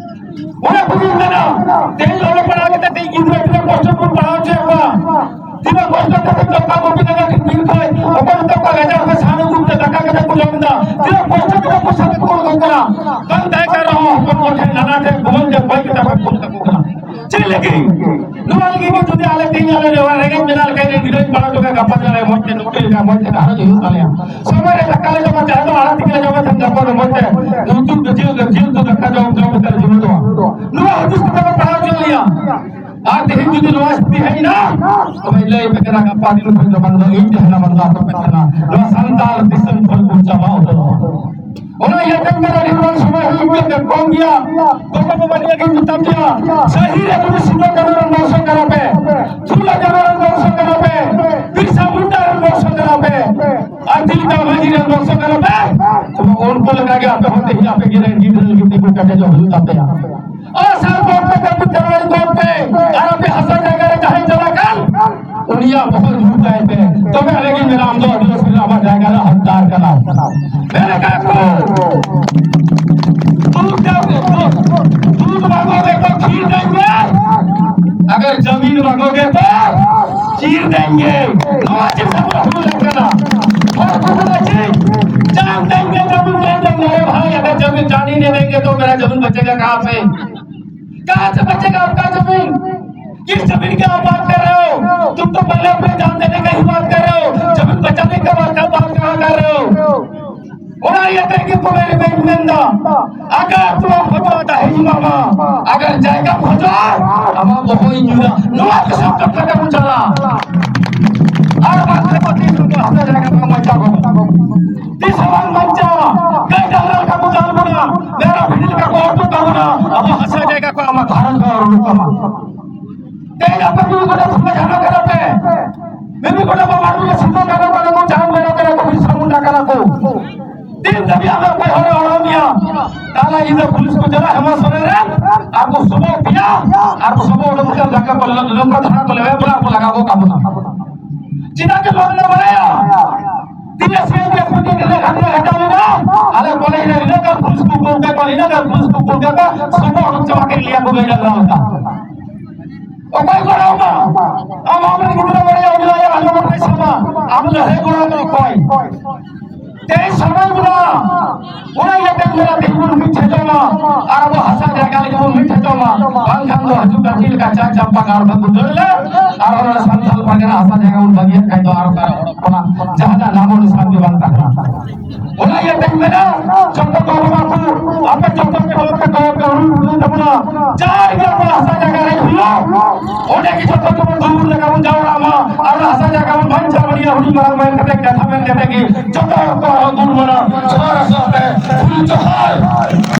ᱚᱱᱟ ᱠᱚᱜᱮᱧ ᱢᱮᱱᱟ, ᱛᱮᱦᱮᱧ ᱚᱞᱚᱜ ᱯᱟᱲᱦᱟᱣ ᱠᱟᱛᱮ ᱛᱮᱦᱮᱧ ᱜᱤᱫᱽᱨᱟᱹ ᱛᱤᱱᱟᱹᱜ ᱠᱚᱥᱴᱚ ᱵᱚᱱ ᱯᱟᱲᱦᱟᱣ ᱦᱚᱪᱚᱭᱮᱫ ᱠᱚᱣᱟ, ᱛᱤᱱᱟᱹᱜ ᱠᱚᱥᱴᱚ ᱠᱟᱛᱮ ᱫᱚᱨᱠᱟᱨ ᱜᱳᱯᱤᱱᱟᱜᱟᱨ ᱵᱤᱨ ᱠᱷᱚᱱ ᱚᱠᱚᱭ ᱚᱠᱟ ᱜᱟᱡᱟᱲ ᱠᱷᱚᱱ ᱥᱟᱦᱟᱱ ᱟᱹᱜᱩ ᱠᱟᱛᱮ ᱫᱟᱠᱟ ᱠᱟᱛᱮ ᱠᱚ ᱡᱚᱢ ᱮᱫᱟ, ᱛᱤᱱᱟᱹᱜ ᱠᱚᱥᱴᱚ ᱠᱟᱛᱮ ᱯᱚᱭᱥᱟ ᱠᱚ ᱠᱚ ᱠᱟᱱᱟ, ᱵᱟᱝ ᱛᱟᱦᱮᱸ ᱠᱟᱱ ᱨᱮᱦᱚᱸ ᱦᱚᱯᱚᱱ ᱠᱚ ᱴᱷᱮᱱ ᱱᱟᱱᱟ ᱴᱷᱮᱱ ᱜᱚᱵᱚᱞ ᱛᱮ ᱠᱚᱭ ᱠᱟᱛᱮ ᱠᱚ ᱠᱩᱞ ᱠᱟᱠᱚ ᱠᱟᱱᱟ᱾ ᱪᱮᱫ ᱞᱟᱹᱜᱤᱫ? ᱱᱚᱣᱟ ᱞᱟᱹᱜᱤᱫ ᱜᱮ ᱡᱩᱫᱤ ᱟᱞᱮ ᱛᱮᱦᱮᱧ ᱟᱞᱮ ᱨᱮᱸᱜᱮᱡ ᱢᱮᱱᱟᱜ ᱞᱮᱠᱷᱟᱱ ᱜᱤᱫᱽᱨᱟᱹᱧ ᱯᱟᱲᱦᱟᱣ ᱦᱚᱪᱚ ᱠᱟᱭᱟ, ᱜᱟᱯᱟ ᱫᱤᱱ ᱨᱮ ᱢᱚᱡᱽ ᱛᱮ ᱱᱚᱠᱨᱤ ᱞᱮᱠᱟ ᱢᱚᱡᱽ ᱛᱮ ᱜᱷᱟᱨᱚᱸᱡᱽ ᱦᱩᱭᱩᱜ ᱛᱟᱞᱮᱭᱟ᱾ ᱥᱚᱢᱚᱭ ᱨᱮ ᱫᱟᱠᱟ ᱞᱮ ᱡᱚᱢᱟ, ᱛᱮᱦᱮᱧ ᱫᱚ ᱟᱲᱟᱜ ᱛᱮᱜᱮ ᱞᱮ ᱡᱚᱢᱟ, ᱛᱮᱦᱮᱧ ᱜᱟᱯᱟ ᱫᱚ ᱢᱚᱡᱽ ᱛᱮ ᱩᱛᱩ ᱡᱤᱞ, ᱡᱤᱞ ᱩᱛᱩ ᱫᱟᱠᱟ ᱡᱚᱢ, ᱡᱚᱢ ᱠᱟᱛᱮ ᱞᱮ ᱡᱤᱵᱚᱱᱚᱜᱼᱟ᱾ ᱱᱚᱣᱟ ᱦᱩᱫᱤᱥ ᱠᱟᱛᱮ ᱠᱚ ᱯᱟᱲᱦᱟᱣ ᱦᱚᱪᱚ ᱞᱮᱭᱟ᱾ ᱟᱨ ᱛᱮᱦᱮᱧ ᱡᱩᱫᱤ ᱱᱚᱣᱟ ᱥᱛᱷᱤᱛᱤ ᱦᱮᱡ ᱮᱱᱟ, ᱛᱚᱵᱮ ᱞᱟᱹᱭ ᱯᱮ ᱠᱟᱱᱟ, ᱜᱟᱯᱟ ᱫᱤᱱ ᱠᱷᱚᱱ ᱫᱚ ᱵᱟᱝ ᱫᱚ ᱤᱧ ᱛᱟᱦᱮᱱᱟ, ᱵᱟᱝ ᱫᱚ ᱟᱯᱮ ᱯᱮ ᱛᱟᱦᱮᱱᱟ᱾ ᱱᱚᱣᱟ ᱥᱟᱱᱛᱟᱲ ᱫᱤᱥᱚᱢ ᱠᱷᱚᱱ ᱵᱚᱱ ᱪᱟᱵᱟ ᱩᱛᱟᱹᱨᱚᱜᱼᱟ᱾ ᱚᱱᱟ ᱤᱭᱟᱹᱛᱮ ᱤᱧ ᱫᱚ ᱟᱹᱰᱤ ᱢᱟᱨᱟᱝ ᱥᱚᱢᱚᱭ ᱦᱩᱭ ᱠᱟᱛᱮ ᱠᱚᱢ ᱜᱮᱭᱟ᱾ ᱜᱚᱜᱚ ᱵᱟᱵᱟ ᱱᱤᱭᱟᱹ ᱜᱤᱧ ᱢᱮᱛᱟ ᱯᱮᱭᱟ, ᱥᱟᱹᱦᱤ ᱨᱮ ᱡᱩᱫᱤ ᱥᱤᱫᱩ ᱠᱟᱹᱱᱦᱩ ᱨᱮᱱ ᱵᱚᱝᱥᱚ ᱠᱟᱱᱟ ᱯᱮ, ᱯᱷᱩᱞᱳ ᱡᱷᱟᱱᱳ ᱨᱮᱱ ᱵᱚᱝᱥᱚ ᱠᱟᱱᱟ ᱯᱮ, ᱵᱤᱨᱥᱟ ᱢᱩᱱᱰᱟ ᱨᱮᱱ ᱵᱚᱝᱥᱚ ᱠᱟᱱᱟ ᱯᱮ, ᱟᱨ ᱛᱤᱞᱠᱟ ᱢᱟᱹᱡᱷᱤ ᱨᱮᱱ ᱵᱚᱝᱥᱚ ᱠᱟᱱᱟ ᱯᱮ, ᱛᱚᱵᱮ ᱩᱱᱠᱩ ᱞᱮᱠᱟ ᱜᱮ ᱟᱯᱮ ᱦᱚᱸ ᱛᱮᱦᱮᱧ ᱟᱯᱮ ᱜᱮ ᱨᱮᱱ ᱜᱤᱫᱽᱨᱟᱹ ᱞᱟᱹᱜᱤᱫ ᱛᱤᱸᱜᱩ ᱠᱮᱴᱮᱡᱚᱜ ᱦᱩᱭᱩᱜ ᱛᱟᱯᱮᱭᱟ᱾ ᱟᱥᱟᱲ ᱵᱚᱸᱜᱟ ᱛᱮ ᱯᱤᱴᱷᱟᱹ ᱞᱟᱹᱜᱤᱫ ᱠᱚ ᱯᱮ, ᱟᱨ ᱟᱯᱮ ᱦᱟᱥᱟ ᱡᱟᱭᱜᱟ ᱨᱮ ᱡᱟᱦᱟᱸᱭ ᱪᱟᱞᱟᱜ ᱠᱟᱱ, ᱩᱱᱤᱭᱟᱜ ᱵᱚᱦᱚᱜ ᱡᱷᱩᱠ ᱛᱟᱭ ᱯᱮ᱾ ᱛᱚᱵᱮ ᱟᱞᱮ ᱜᱮ ᱢᱮᱱᱟ, ᱟᱢ ᱫᱚ ᱟᱹᱫᱤᱵᱟᱹᱥᱤ ᱨᱮᱱᱟᱜ ᱟᱢᱟᱜ ᱡᱟᱭᱜᱟ ᱨᱮ ᱦᱚᱠᱫᱟᱨ ᱠᱟᱱᱟᱢ᱾ ᱢᱮᱱ ᱟᱠᱟᱫ ᱠᱚ, ᱫᱩᱫᱷ ᱡᱟᱹᱛᱤ, ᱫᱩᱫᱷ ᱢᱟᱸᱜᱚ ᱜᱮ ᱛᱚ ᱠᱷᱤᱨ ᱫᱮᱸᱜᱮ, ᱟᱜᱟᱨ ᱡᱟᱢᱤᱱ ᱢᱟᱸᱜᱚ ᱜᱮ ᱛᱚ ᱪᱤᱨ ᱫᱮᱸᱜᱮ᱾ ᱱᱚᱣᱟ ᱪᱤᱱᱛᱟᱹ ᱵᱷᱟᱵᱽᱱᱟ ᱦᱩᱭ ᱞᱮᱱ ᱠᱟᱱᱟ᱾ ᱦᱚᱲ ᱠᱚ ᱢᱮᱱᱟ ᱪᱮᱫ? ᱡᱟᱝ ᱫᱮᱸᱜᱮ, ᱡᱟᱢᱤᱱ ᱫᱮᱸᱜᱮ, ᱢᱟᱨᱮ ᱵᱷᱟᱭ, ᱟᱜᱟᱨ ᱡᱟᱢᱤᱱ जान ही नहीं देंगे तो मेरा जमीन बचेगा कहाँ से? कहाँ से बचेगा आपका जमीन? किस जमीन की आप बात कर रहे हो? तुम तो पहले अपने जान देने का ही बात कर रहे हो, जमीन बचाने का बात, बात कहाँ कर रहे हो? ᱚᱱᱟ ᱤᱭᱟᱹᱛᱮ ᱠᱤᱱᱛᱩ ᱢᱮᱱ ᱢᱮᱱᱫᱟ, ᱟᱜᱟᱨ ᱛᱩᱢ ᱦᱚᱡᱚ ᱫᱟᱦᱮᱡ ᱢᱟᱢᱟ, ᱟᱜᱟᱨ ᱡᱟᱭᱜᱟᱢ ᱦᱚᱡᱚ, ᱟᱢᱟᱜ ᱵᱚᱦᱚᱜ ᱤᱧ ᱧᱩᱨᱟ᱾ ᱱᱚᱣᱟ ᱠᱚ ᱥᱟᱵ ᱠᱟᱛᱮ ᱵᱚᱱ ᱪᱟᱞᱟᱜᱼᱟ᱾ ᱟᱨ ᱵᱟᱝᱠᱷᱟᱱ ᱫᱚ ᱛᱤᱥ ᱦᱚᱸ ᱦᱟᱥᱟ ᱡᱟᱭᱜᱟ ᱵᱟᱝ ᱵᱟᱧᱪᱟᱣ ᱠᱚᱜᱼᱟ᱾ ᱛᱤᱥ ᱦᱚᱸ ᱵᱟᱝ ᱵᱟᱧᱪᱟᱣᱟ᱾ ᱜᱟᱹᱭ ᱰᱟᱝᱨᱟ ᱞᱮᱠᱟ ᱠᱚ ᱫᱟᱞ ᱵᱚᱱᱟ, ᱢᱮᱨᱚᱢ ᱵᱷᱤᱰᱤ ᱞᱮᱠᱟ ᱠᱚ ᱚᱨ ᱛᱟᱵᱚᱱᱟ, ᱟᱵᱚ ᱦᱟᱥᱟ ᱡᱟᱭᱜᱟ ᱠᱚ ᱟᱢᱟᱜ ᱜᱷᱟᱨᱚᱸᱡᱽ ᱠᱚ ᱟᱨ ᱩᱰᱩᱠ ᱛᱟᱢᱟ᱾ ᱛᱮᱦᱮᱧ ᱟᱯᱮ ᱢᱤᱢᱤ ᱜᱚᱰᱟ ᱥᱤᱫᱩ ᱠᱟᱹᱱᱦᱩ ᱠᱟᱱᱟ ᱯᱮ, ᱢᱤᱢᱤ ᱜᱚᱰᱟ ᱵᱟᱵᱟ ᱢᱤᱢᱤ ᱥᱤᱫᱩ ᱠᱟᱹᱱᱦᱩ ᱠᱟᱱᱟ ᱠᱚ, ᱡᱟᱦᱟᱸ ᱢᱮᱱᱟᱜ ᱠᱟᱱᱟ ᱠᱚ, ᱵᱤᱨᱥᱟ ᱢᱩᱱᱰᱟ ᱠᱟᱱᱟ ᱠᱚ᱾ ᱛᱤᱱ ᱫᱷᱟᱹᱵᱤᱡ ᱟᱢ ᱚᱠᱚᱭ ᱦᱚᱲᱮ ᱦᱚᱲᱚ ᱢᱮᱭᱟ? ᱛᱟᱞᱟ ᱧᱤᱫᱟᱹ ᱯᱩᱞᱤᱥ ᱠᱚ ᱪᱟᱞᱟᱜ ᱦᱮᱢᱟ ᱥᱚᱨᱮᱱ ᱨᱮᱱ, ᱟᱨ ᱠᱚ ᱥᱚᱵᱚᱜ ᱯᱮᱭᱟ, ᱟᱨ ᱠᱚ ᱥᱚᱵᱚᱜ ᱩᱰᱩᱠ ᱠᱟᱛᱮ ᱫᱟᱠᱟ ᱠᱚ ᱞᱚ-, ᱞᱚᱝᱠᱟ ᱫᱷᱟᱨᱟ ᱠᱚ ᱞᱮᱵᱮᱫ ᱵᱟᱲᱟ ᱠᱚ ᱞᱟᱜᱟ ᱜᱚᱫ ᱠᱟᱵᱚᱱᱟ᱾ ᱪᱮᱫᱟᱜ ᱪᱚ ᱵᱟᱢ ᱵᱟᱲᱟᱭᱟ? ᱛᱤᱱᱟᱹᱜ ᱥᱤᱧ ᱨᱮ ᱯᱩᱛᱤ ᱛᱤᱱᱟᱹᱜ ᱜᱷᱟᱴᱤ ᱨᱮ ᱜᱷᱟᱴᱟᱣ ᱞᱮᱱᱟ? ᱟᱞᱮ ᱠᱚᱞᱮᱡᱽ ᱨᱮ ᱤᱱᱟᱹᱜ ᱜᱟᱱ ᱯᱩᱞᱤᱥ ᱠᱚ ᱠᱩᱞ ᱠᱟᱠᱚ, ᱤᱱᱟᱹᱜ ᱜᱟᱱ ᱯᱩᱞᱤᱥ ᱠᱚ ᱠᱩᱞ ᱠᱟᱠᱚ, ᱥᱚᱵᱚᱜ ᱩᱰᱩᱠ ᱪᱟᱵᱟ ᱠᱮᱫ ᱞᱮᱭᱟ ᱠᱚ ᱜᱟᱹᱭ ᱰᱟᱝᱨᱟ ᱞᱮᱠᱟ᱾ ᱚᱠᱚᱭ ᱠᱚ ᱨᱟᱣ ᱢᱟ? ᱟᱢ ᱟᱢᱨᱮᱱ ᱜᱤᱫᱽᱨᱟᱹ ᱵᱟᱲᱟᱭᱟ, ᱩᱱᱤ ᱟᱭᱟᱜ ᱟᱸᱡᱚᱢ ᱨᱮ ᱥᱟᱵᱟ᱾ ᱟᱢ ᱞᱟᱹᱲᱦᱟᱹᱭ ᱜᱚᱲᱚ ᱢᱮ ᱚᱠᱚᱭ? ᱛᱮᱦᱮᱧ ᱥᱚᱢᱚᱭ ᱢᱮᱱᱟᱜᱼᱟ᱾ ᱚᱱᱟ ᱤᱭᱟᱹᱛᱮ ᱢᱮᱱᱟ, ᱛᱮᱦᱮᱧ ᱵᱚᱱ ᱢᱤᱫ ᱴᱷᱮᱡᱚᱜ ᱢᱟ ᱟᱨ ᱟᱵᱚ ᱦᱟᱥᱟ ᱡᱟᱭᱜᱟ ᱞᱟᱹᱜᱤᱫ ᱵᱚᱱ ᱢᱤᱫ ᱴᱷᱮᱡᱚᱜ ᱢᱟ᱾ ᱵᱟᱝᱠᱷᱟᱱ ᱫᱚ ᱦᱤᱡᱩᱜ ᱠᱟᱱ ᱪᱮᱫ ᱞᱮᱠᱟ ᱪᱟ ᱪᱟᱢᱯᱟ ᱜᱟᱲ ᱠᱷᱚᱱ ᱵᱚᱱ ᱫᱟᱹᱲ ᱞᱮ ᱟᱨ ᱚᱱᱟ ᱥᱟᱱᱛᱟᱞ ᱯᱟᱨᱜᱟᱱᱟ ᱦᱟᱥᱟ ᱡᱟᱭᱜᱟ ᱵᱚᱱ ᱵᱟᱹᱜᱤᱭᱟᱜ ᱠᱷᱟᱡ ᱫᱚ ᱟᱨ ᱚᱠᱟᱨᱮ ᱦᱚᱲ ᱦᱚᱯᱚᱱᱟᱜ ᱡᱟᱦᱟᱱᱟᱜ ᱱᱟᱢᱚ ᱱᱤᱥᱟᱱ ᱜᱮ ᱵᱟᱝ ᱛᱟᱦᱮᱱᱟ᱾ ᱚᱱᱟ ᱤᱭᱟᱹᱛᱮᱧ ᱢᱮᱱᱟ, ᱡᱚᱛᱚ ᱠᱚ ᱵᱟᱵᱟ ᱠᱚ, ᱟᱯᱮ ᱡᱚᱛᱚ ᱠᱚ ᱵᱟᱵᱟ ᱠᱚ, ᱠᱚ ᱨᱩ ᱨᱩ ᱛᱟᱵᱚᱱᱟ᱾ ᱡᱟᱦᱟᱸ ᱨᱮᱜᱮ ᱟᱵᱚ ᱦᱟᱥᱟ ᱡᱟᱭᱜᱟ ᱨᱮ ᱦᱩᱭᱩᱜ, ᱚᱸᱰᱮ ᱜᱮ ᱡᱚᱛᱚ ᱠᱚ ᱫᱩᱲᱩᱵ ᱞᱮᱠᱟ ᱵᱚᱱ ᱡᱟᱣᱨᱟᱜ ᱢᱟ᱾ ᱟᱨ ᱦᱟᱥᱟ ᱡᱟᱭᱜᱟ ᱵᱚᱱ ᱵᱟᱧᱪᱟᱣ ᱫᱟᱲᱮᱭᱟᱜᱼᱟ, ᱦᱩᱰᱤᱧ ᱢᱟᱨᱟᱝ ᱢᱮᱱ ᱠᱟᱛᱮ, ᱠᱟᱛᱷᱟ ᱢᱮᱱ ᱠᱟᱛᱮ ᱜᱮ ᱡᱚᱛᱚ ᱦᱚᱲ ᱠᱚ ᱟᱨᱦᱚᱸ ᱜᱩᱱ ᱢᱟᱱᱟ ᱡᱚᱦᱟᱨ ᱟᱥᱟ ᱛᱮ ᱦᱩᱞ ᱡᱚᱦᱟᱨ᱾